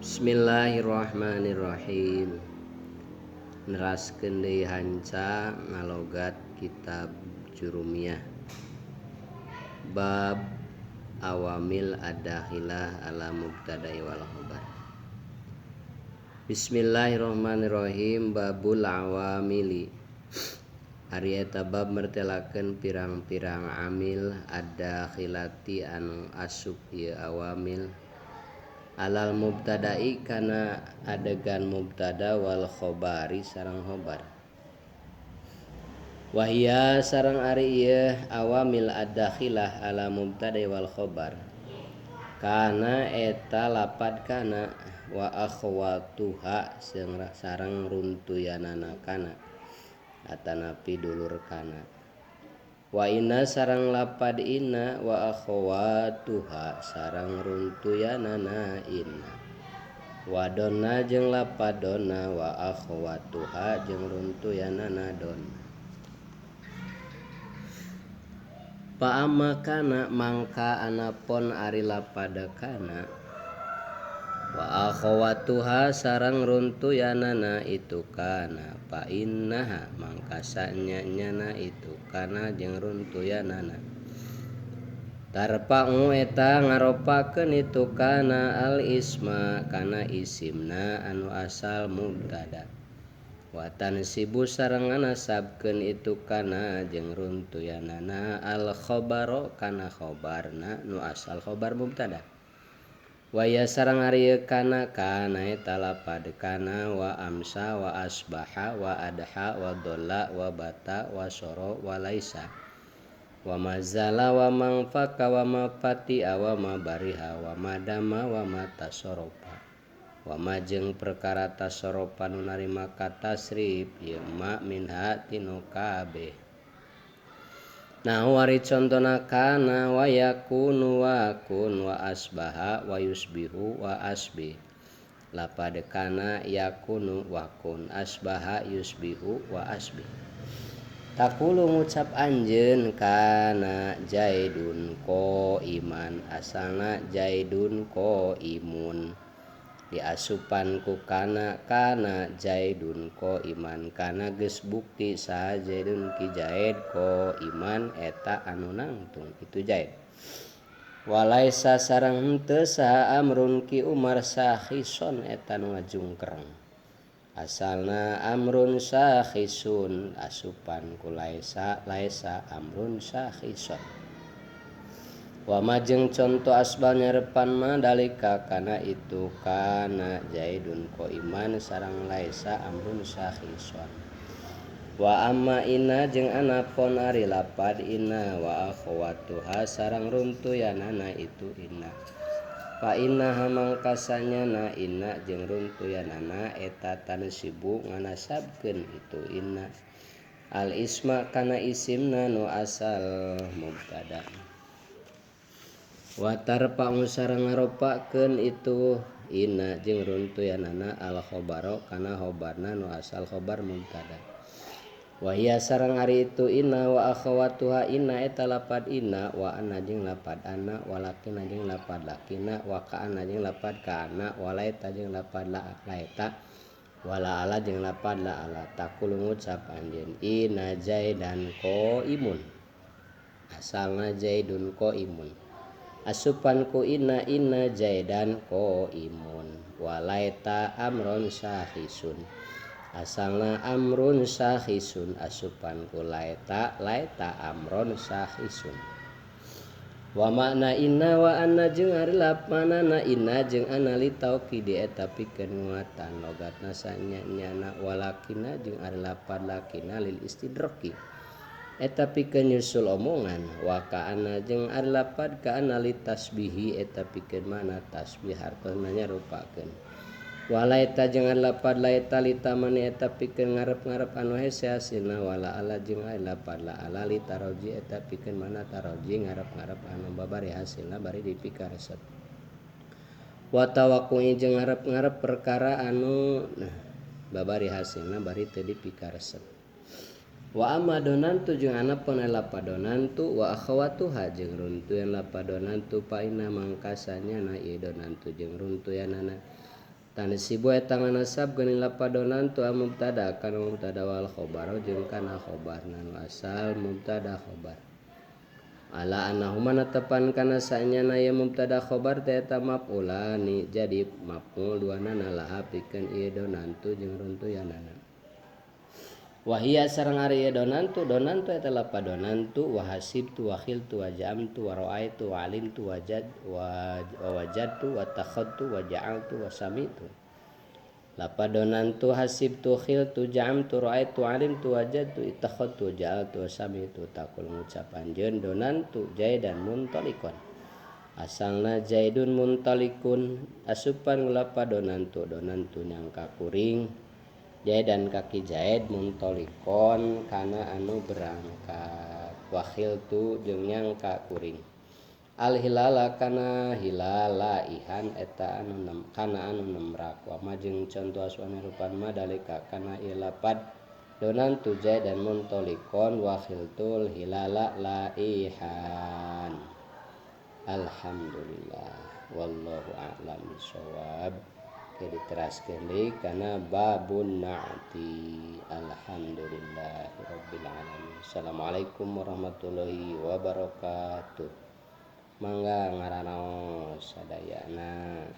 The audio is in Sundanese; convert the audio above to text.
Bismillahirrahmanirrahim. Neraskeun deui hanca ngalogat kitab Jurumiyah. Bab awamil ad-dakhilah ala mubtada'i wal khabar. Bismillahirrahmanirrahim. Babul awamili. Ari eta bab mertelakeun pirang-pirang amil ad-dakhilati anu asup ieu awamil alal mubtada'i kana adegan mubtada wal khabari sareng khabar. Wahia sareng ari ieu awamil ad-dakhilah ala mubtada'i wal khabar. Kana eta lapad kana wa akhwatuha sareng runtuyanana kana atanapi dulur kana. Wa inna sareng lapad inna wa akhwatuha sareng runtuyanana inna. Wa donna jeung lapad donna wa akhwatuha jeung runtuyanana donna. Pa amma kana mangka anapon ari lapad kana wa akhwatuha sareng runtuyanana itu kana fa innaha mangka sanya-nyana itu kana jeung runtuyanana. Tarfa'u eta ngaropakeun itu kana al isma kana isimna anu asal mubtada. Wa tansibu sareng nganasabkeun itu kana jeung runtuyanana al khabaro kana khabarna nu asal khabar mubtada. Waya sareng ari kana kana eta lapad kana wa amsa wa asbaha wa adha wa dhalla wa bata wa soro wa laisa wa mazala wa mangfaka wa mafati wa mabariha wa madama wa matasorofa wa majeng perkara tasorofa nu narima katasrif ieu ma minha tinu kabeh. Nah wari contona kana wa yakunu wa kun wa asbaha wa yusbihu wa asbih. Lapad kana yakunu wa kun asbaha yusbihu wa asbih. Takulu ngucap anjeun kana jaidun qaiman asalna jaidun qaimun. Diasupan ku kana kana jaidun qaiman kana geus bukti saha jaidun ki jaid qaiman eta anu nangtung itu jaid. Walaisa sareng henteu saha amrun ki Umar sakhison eta nu ngajungkreng. Asalna amrun sakhisun asupan ku laisa laisa amrun sakhison. Wa majeng conto asbal nyarepan ma dalika kana itu kana jaidun qaiman sareng laisa amrun sakhison. Wa amma inna jeung anapon ari lapad inna wa akhwatuha sareng runtuyanana itu inna. Fa inna mangkasanyana inna jeung runtuyanana eta tansibu nganasabkeun itu inna. Al isma kana isimna nu asal mubtada. Wa tarfa'u sareng ngaropakeun itu inna jeung runtuyanana al khabaro kana khabarna nu asal khabar mubtada. Wa hiya sareng ari itu inna wa akhawatuha inna eta lapad inna wa anna jeung lapad anna wa lakina jeung lapad lakina wa ka'anna jeung lapad ka'anna wa laita jeung lapad laita wa la ala jeung lapad la ala. Takulu ngucap anjeun inna zaidan qaimun asalna zaidun qaimun. Asupan ku inna inna zaidan qaimun wa laita amron sahisun asalna amrun sahisun asupan ku laita laita amron sahisun. Wa makna inna wa anna jeung ari lapanana inna jeung anna li taukidi eta pikeun nguatan logatna sanya-nyana walakina jeung ari lapad lakina lil istidraki eta pikeun nyusul omongan wa ka'anna jeung ari lapad ka'anna li tasbihi eta pikeun makna tasbih hartosna nyarupakeun. Walaita jeung ari lapad laita li tamani eta pikeun ngarep-ngarep anu hese hasilna wala ala jeung ari lapad la ala li taroji eta pikeun makna taroji ngarep-ngarep anu babari hasilna bari dipikaresep. Wa tawaqqui jeung ngarep-ngarep perkara anu babari hasilna bari teu dipikaresep. Wa amma donantu jeung anapun lapadonantu wa akhawatuha jeung runtuyan lapadonantu fa inna mangkasanya na ieu donantu jeung runtuyanana Tansibu eta nganasab geuning lapad donantu al mubtada kana mubtada wal khobar jeung kana khobarna nu asal mubtada khobar. Ala annahuma netepan kana saenyana ieu mubtada khobar teh eta maf'ulani jadi maf'ul duanana laha pikeun ieu donantu jeung runtuyanana. Wahia sareng ari ieu donantu donantu eta lapad donantu wa hasibtu wa khiltu wa ja'amtu wa ra'aitu wa alimtu wa jad wa wajadtu wa takhadtu wa ja'altu wa sami'tu. Lapad donantu hasibtu khiltu ja'amtu ra'aitu alimtu wajadtu ittakhadtu ja'altu wa sami'tu takul ngucap anjeun donantu jaidan muntalikon. Asalna jaidun muntalikun asupan lapad donantu donantu nyangka kuring jaidan kaki jaid muntalikon kana anu berangkat wa khiltu jeung nyangka kuring al hilala kana hilala ihan eta anu nem, kana anu nemrak wa ma jeung conto aswane rupan ma dalika kana ieu lapad donantu jaidan muntalikon wa khiltul hilala laihan. Alhamdulillah wallahu a'lam bishawab. Diteraskeun deui kana babun na'ti. Alhamdulillahirabbil alamin. Assalamualaikum warahmatullahi wabarakatuh. Mangga ngaranaos sadayana.